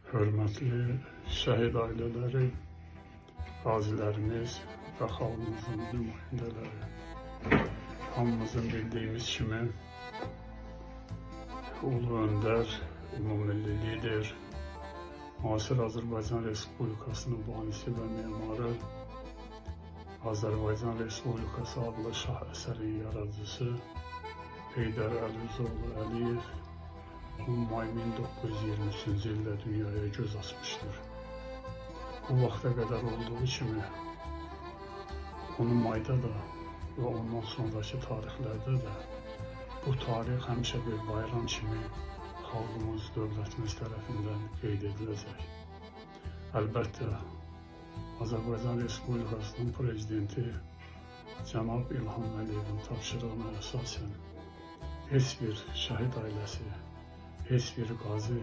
Hörmətli şəhid ailələri, qazilərimiz və xalqımızın nümayəndələri, hamımızın bildiyimiz kimi Ulu Öndər, ümummilli lider, müasir Azərbaycan Respublikasının banisi və memarı, Azərbaycan Respublikası adlı şah əsərin yaradıcısı Heydər Əlirzaoğlu Əliyev 10 may 1923-cü ildə dünyaya göz açmışdır. Bu vaxta qədər olduğu kimi 10 mayda da və ondan sonraki tarixlərdə də bu tarix həmişə bir bayram kimi xalqımız, dövlətimiz tərəfindən qeyd ediləcək. Əlbəttə, Azərbaycan Respublikasının Prezidenti cənab İlham Əliyevin tapşırığına əsasən heç bir şəhid ailəsi, heç bir qazi